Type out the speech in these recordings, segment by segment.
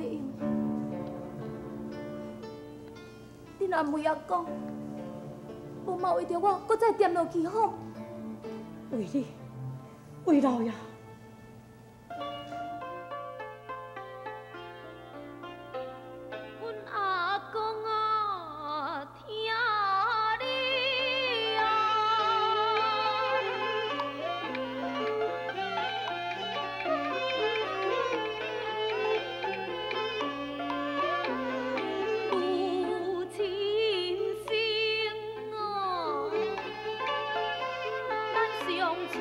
要用。你若毋为阿公，无嘛为著我，阁再踮落去吼。为你，为老爷。阮阿公啊，疼你啊！母亲生哦，咱相处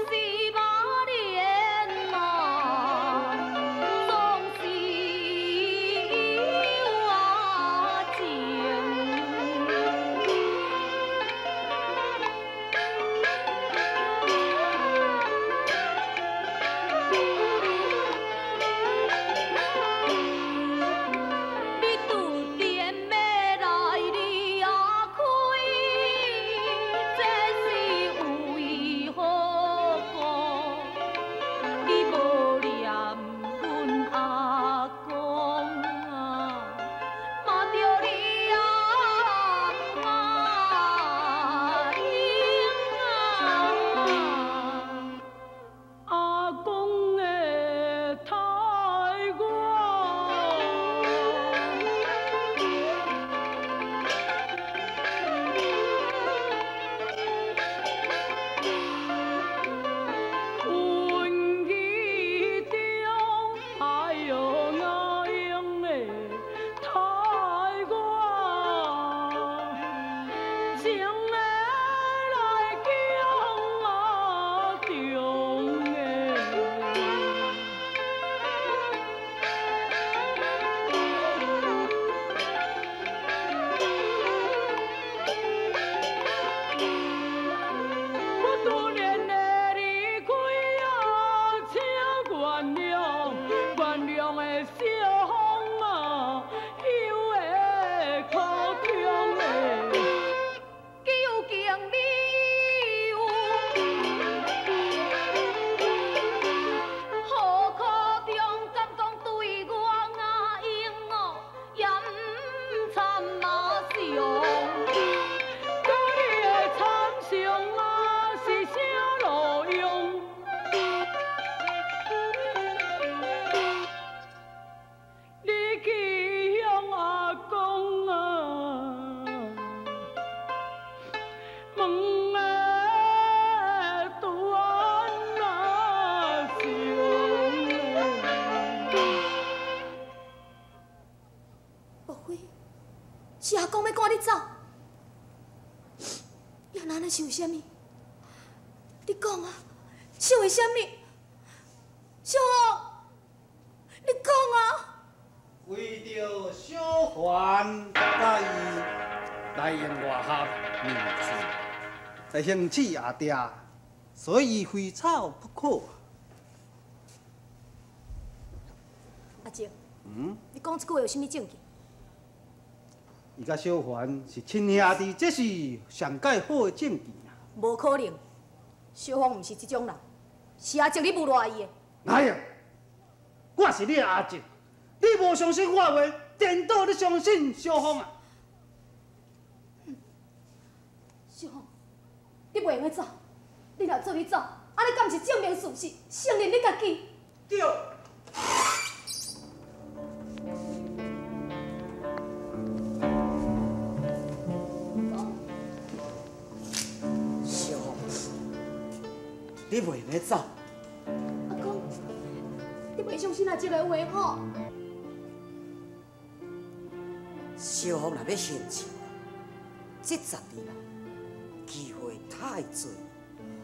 18年啊，总是有啊情。你突然欲来离开，这是为何故？你无念阮阿公啊，嘛著你啊阿英啊。阿公的待我，阮记中哎哟阿英的待我，情的来强啊重的。我突然的离开啊，请原谅，原谅的小风啊，休的苦衷的。究竟你有何苦衷？敢讲对我阿英哦，严惨嘛伤？甲你的惨伤啊，是啥路用？你去向阿公啊，问的拄安那想的？莫非是阿公欲赶你走？也那呢是为啥物？你讲啊，是为啥物？小凤，你讲啊！为著小凡佮伊内应外合，是在兴起下定，所以非走不可。阿静，你讲这句话有啥物证据？伊佮小凡是亲兄弟，这是上盖好的证据啊！无可能，小凤毋是这种人，是阿静你侮辱伊的。哪样？我是你的阿叔，你无相信我的话，颠倒你相信小凤啊？小凤，你袂用得走，你若做你走，按呢敢毋是证明事实，承认你家己？对。小凤，你袂用得走。阿公，你袂相信阿叔的话吼？小凤若欲献笑，这10年来机会太济，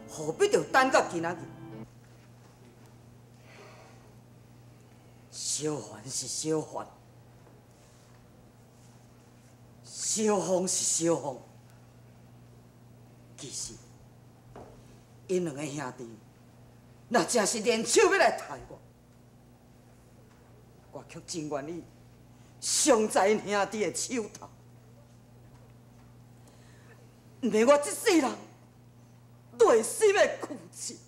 何必著等到今仔日？小凡是小凡，小凤是小凤。其实，𪜶两个兄弟，若真是联手欲来刣我，我却真愿意伤在𪜶兄弟的手头。毋免我这世人内心的苦情。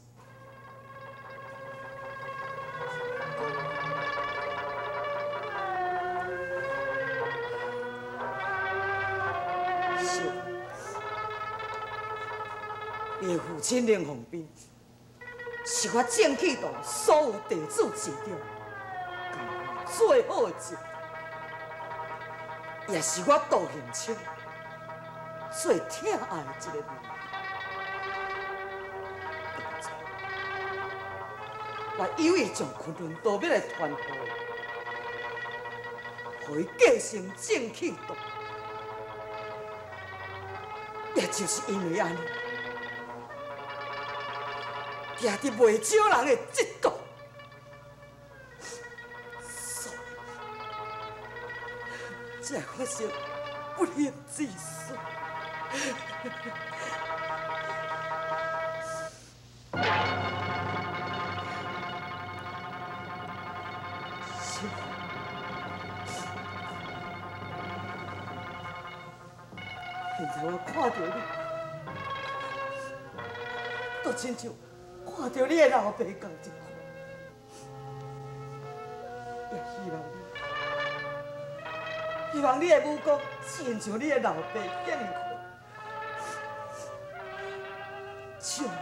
伊的父亲林凤斌，是我正气道所有弟子之中，最好的一个，也是我杜行清最疼爱的一个女儿。我有意将昆仑刀要来传予伊，予伊继承正气道，也就是因为按呢，行伫袂少人的嫉妒，所以才会发生不幸之事。现在我看到你，都亲像看到你的老爸仝一款。也希望你，希望你的武功亲像你的老爸遐尔好。将来，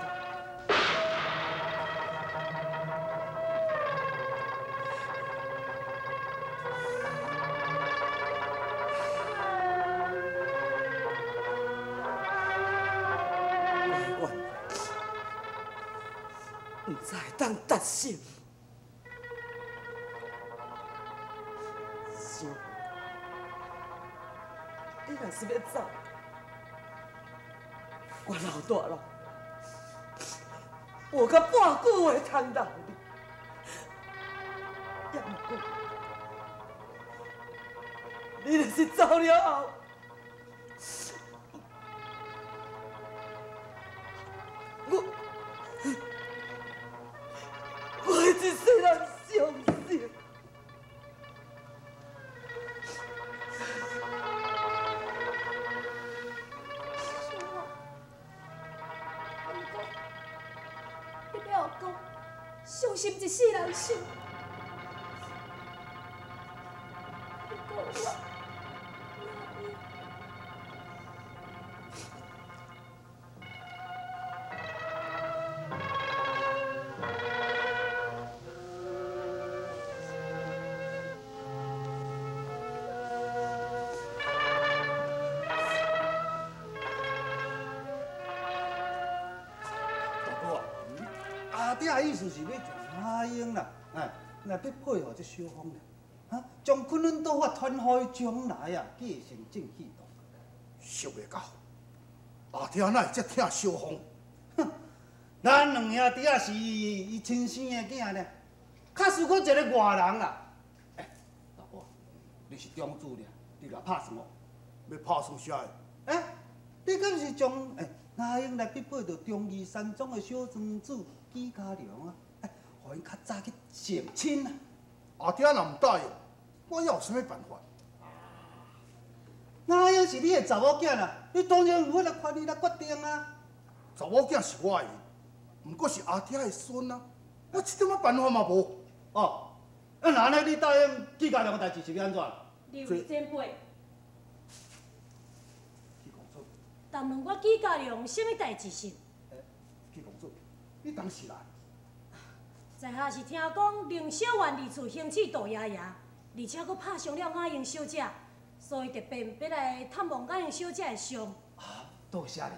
毋知会当达成。小凤，你若是欲走，我老大了，无甲半句话通留你。也毋过，你若是走了后，我会一世人伤心。小凤，毋过你欲予讲，伤心一世人心。不过我。阿爹的意思是欲将阿英啦，哎，来逼配合这小凤啦，哈，将昆仑刀法传予伊将来啊，继承正气道。想袂到，阿爹哪会遮疼小凤？哼，咱两兄弟仔是伊亲生的囝呢，较输阁一个外人啦。哎，大哥，你是长子尔，你来拍算哦？欲拍算啥个？哎，你敢是将哎阿英来逼配著忠义山庄的小庄主纪家良啊？哎，予𪜶较早去成亲啊！阿爹若毋答应，我犹有啥物办法？阿英是你的查某囝啦，你当然有彼个权利来决定啊。查某囝是我的，毋过是阿爹的孙啊，我一点仔办法嘛无。哦，啊，那按呢，你答应纪家良的代志是欲按怎？刘前辈，纪公主，谈论我纪家良啥物代志是？纪公主，你当时来？在下是听讲凌小婉二厝兴起杜爷爷，而且阁拍伤了雅英小姐，所以特别欲来探望雅英小姐的伤。啊，多谢你，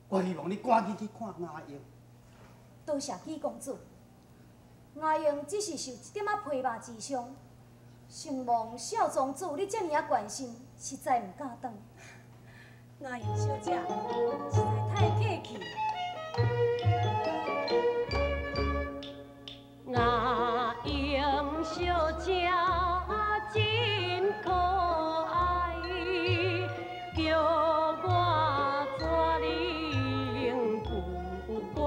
我希望你赶紧去看雅英。多谢纪公子，雅英只是受一点仔皮肉之伤，承蒙少庄主你遮尔仔关心，实在毋敢当。雅英小姐实在太客气了。雅英小姐真可爱，叫我怎能不关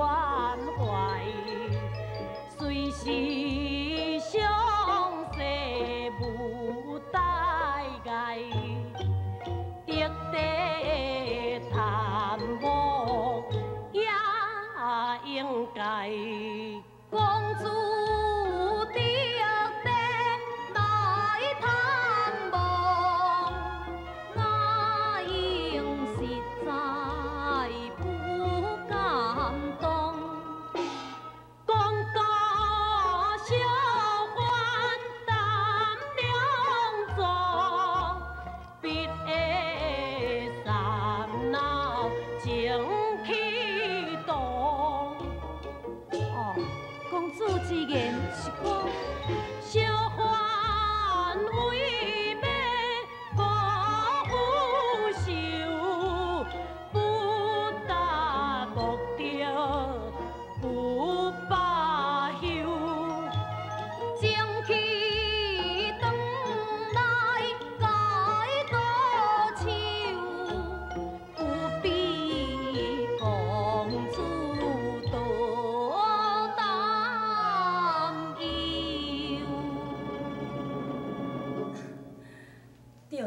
怀？虽是伤势无大碍，特地探望也应该。公主特地嘛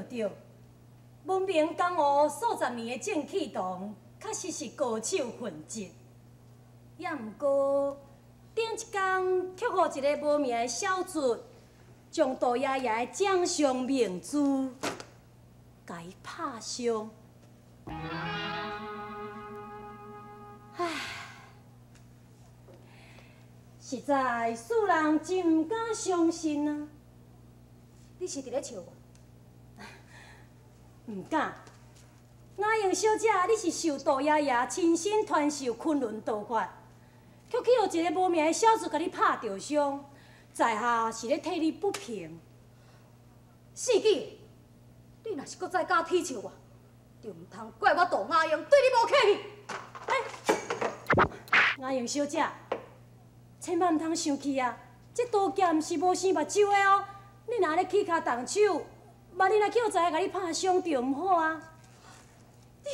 对对，闻名江湖数十年的正气堂，确实是高手混迹。也毋过，顶一工却予一个无名的小卒，将杜爷爷的掌上明珠，共伊拍伤。唉，实在使人真毋敢相信啊！你是伫咧笑我？毋敢。雅莹小姐，你是受杜爷爷亲身传授昆仑道法，却去予一个无名的小卒共你拍著伤，在下是咧替你不平。四姐，你若是阁再敢耻笑我，就毋通怪我杜雅莹对你无客气。欸，雅莹小姐，千万毋通生气啊！这刀剑是无生目睭的哦，你若咧起跤动手，万一若去予知影共你拍伤著毋好啊！你，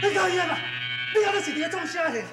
你搞啥啦？你安尼是伫咧创啥戏？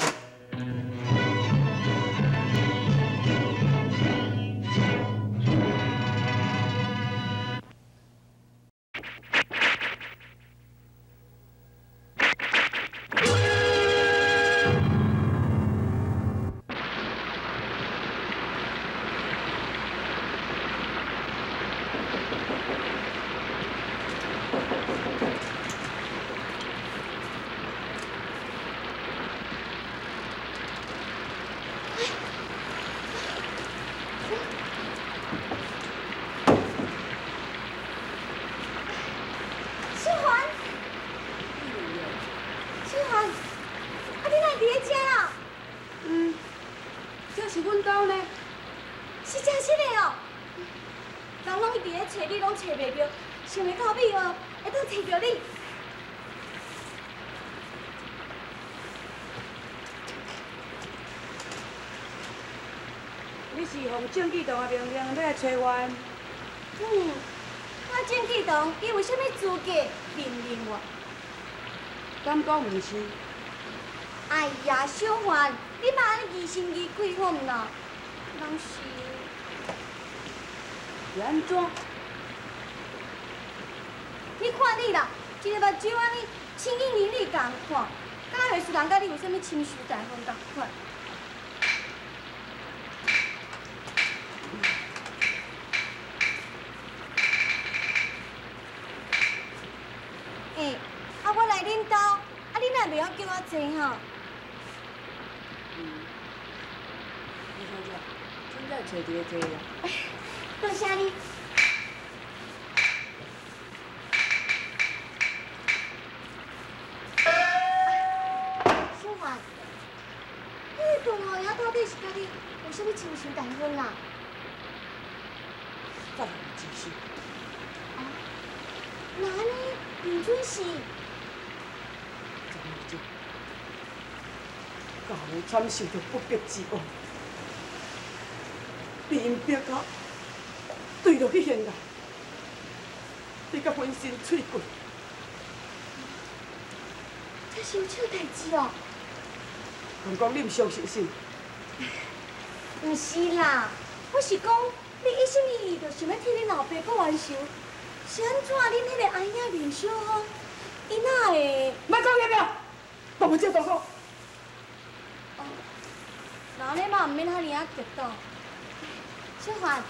你是奉郑继堂的命令欲来揣我的？嗯，我郑继堂伊有啥物资格命令我？敢讲毋是？哎呀，小凡，你莫按呢疑神疑鬼好毋啦？人是是按怎？你看你啦，一个目睭按呢青影淋漓仝款，敢会是人佮你有啥物深仇大恨仝款？欸，啊，我来恁兜，啊，你哪袂晓叫我坐吼？嗯，李小姐，请再揣一个坐啦。多谢你。小凡，彼个杜老爷到底是佮你有啥物深仇大恨啦？杀人之事。啊？那按呢？林准是。昨日，教惨受著不白之冤，被𪜶逼到坠落去悬崖，你甲粉身碎骨。这是有这代志哦？敢讲你毋相信是？毋是啦，我是讲你一心一意就想欲替恁老爸报冤仇。是按怎？恁彼个阿兄林小峰，伊哪会？莫讲了了，我无这大讲。哦，那按呢嘛，毋免遐尔仔激动。小凡，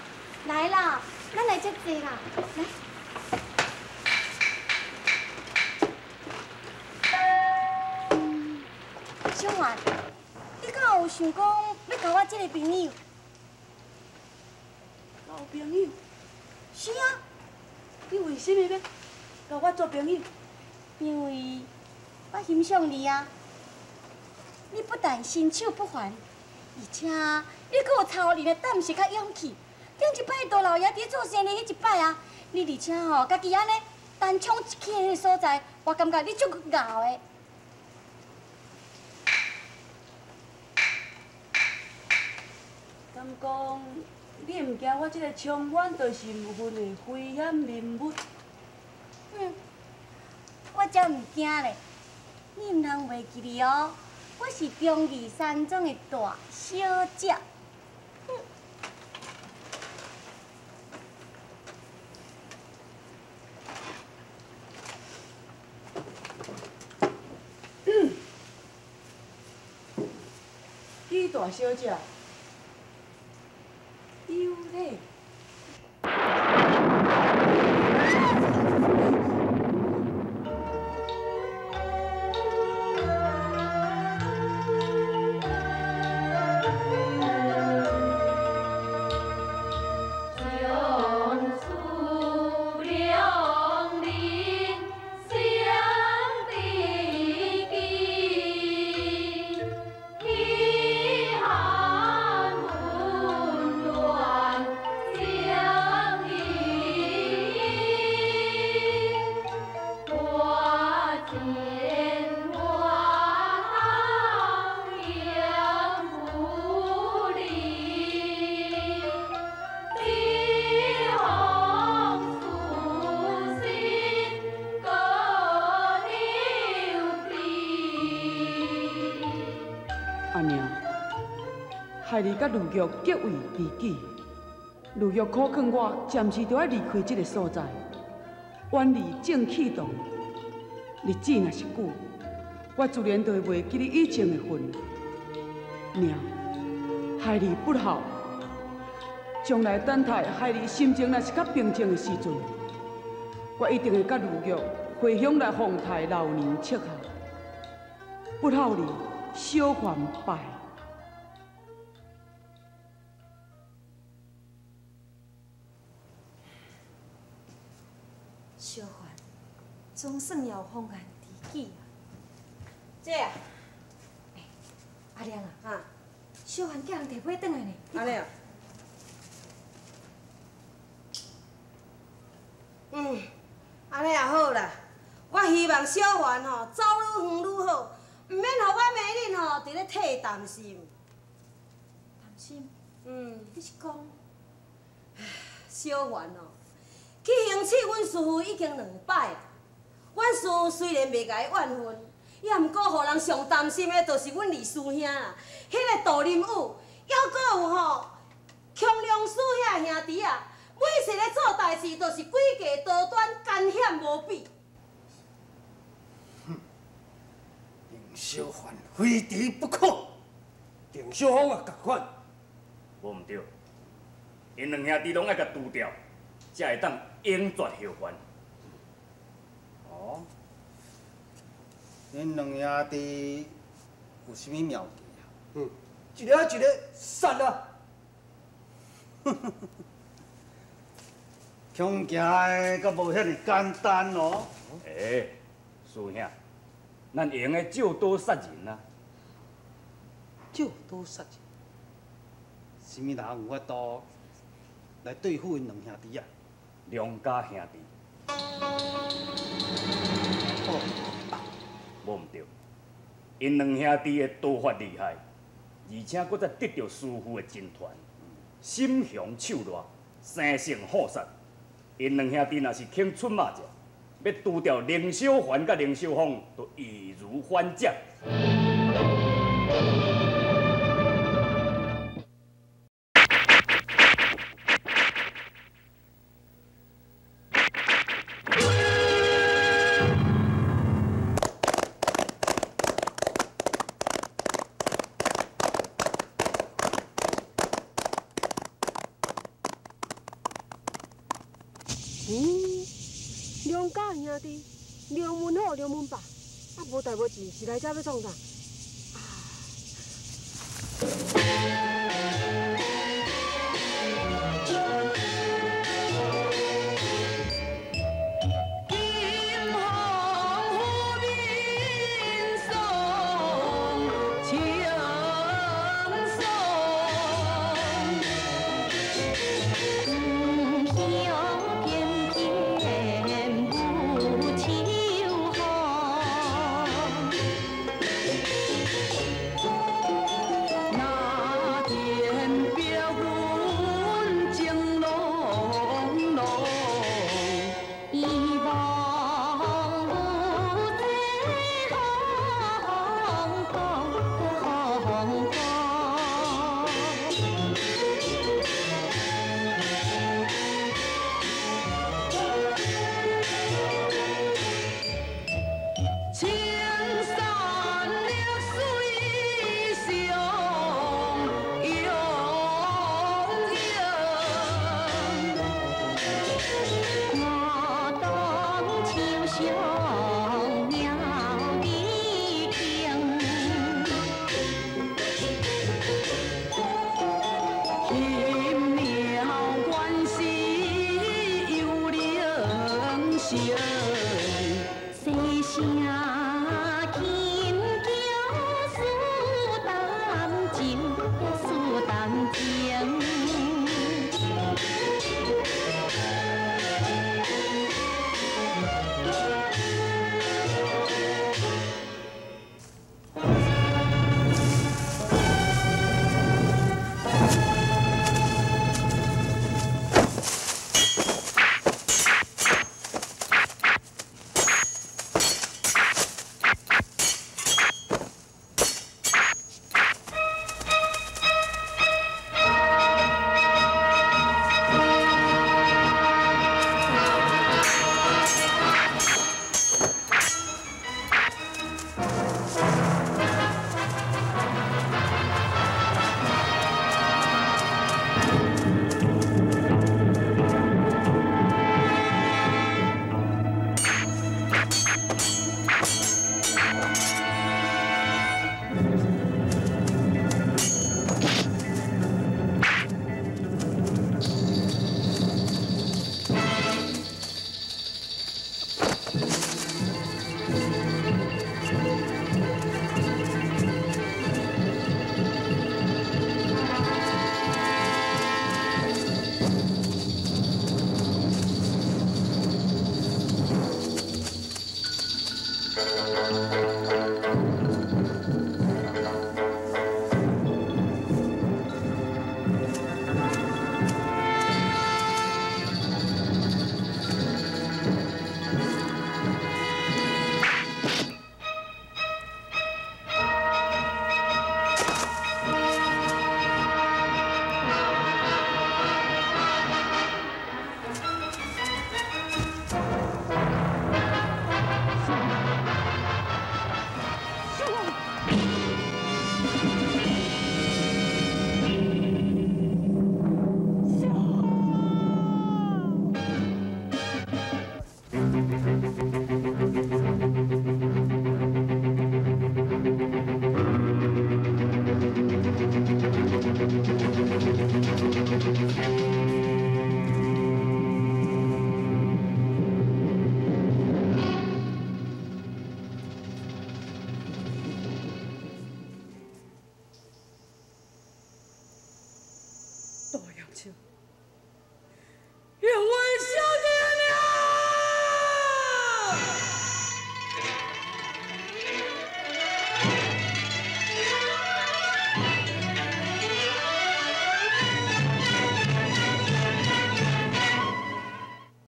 来啦，咱来遮坐啦，来。小凡，你敢有想讲欲交我这个朋友？交朋友？是啊。你为什么欲交我做朋友？因为我欣赏你啊！你不但身手不凡，而且你阁有超人的胆识佮勇气。顶一摆杜老爷伫做生意彼一摆啊，你而且吼家己按呢单冲一去彼个所在，我感觉你足𠢕的。敢讲你毋惊我这个充满著身份的危险人物？嗯，我才毋惊咧。你毋通袂记哩哦，我是忠义山庄的大小姐。李大小姐，有礼。害你佮卢玉结为知己，卢玉苦劝我暂时著爱离开这个所在，远离正气堂。日子若是久，我自然就会袂记你以前的份。娘，孩儿不孝，将来等待孩儿心情若是较平静的时阵，我一定会佮卢玉回乡来凤台老年笑孝。不孝儿，小凡拜。小凡，总算也有红颜知己啊！姐啊，欸，阿亮啊，哈，小凡叫人提批转来呢。按呢啊？嗯，按呢也好啦。我希望小凡吼走愈远愈好，毋免予我妹恁吼伫咧替担心。担心？嗯，你是讲，小凡哦。去行刺阮师父已经两摆啦，阮师父虽然袂共伊怨恨，也毋过予人上担心的，就是阮二师兄啦，彼个杜林武，犹阁有吼强梁师遐兄弟啊，每次咧做代志，就是诡计多端，艰险无比。哼，林小凡非敌不可。林小芳也仝款，无毋对，𪜶两兄弟拢爱共除掉。才会当永绝后患。哦，恁两兄弟有啥物妙计啊？嗯，一个一个杀啊！恐惊的，阁无遐尔简单哦。欸，师兄，咱会用得借刀杀人啊！借刀杀人，啥物人有法度来对付𪜶两兄弟啊？梁家兄弟。哦，无毋对，𪜶两兄弟的刀法厉害，而且阁才得著师父的真传，心雄手辣，生性好杀。𪜶两兄弟若是肯出马者，欲除掉林小凡佮林小凤，就易如反掌。梁家兄弟，梁文虎、梁文霸，啊，无代无志，是来遮欲创啥？啊。上妙美景。心妙关时有灵性，细声轻叫思淡情，思淡情。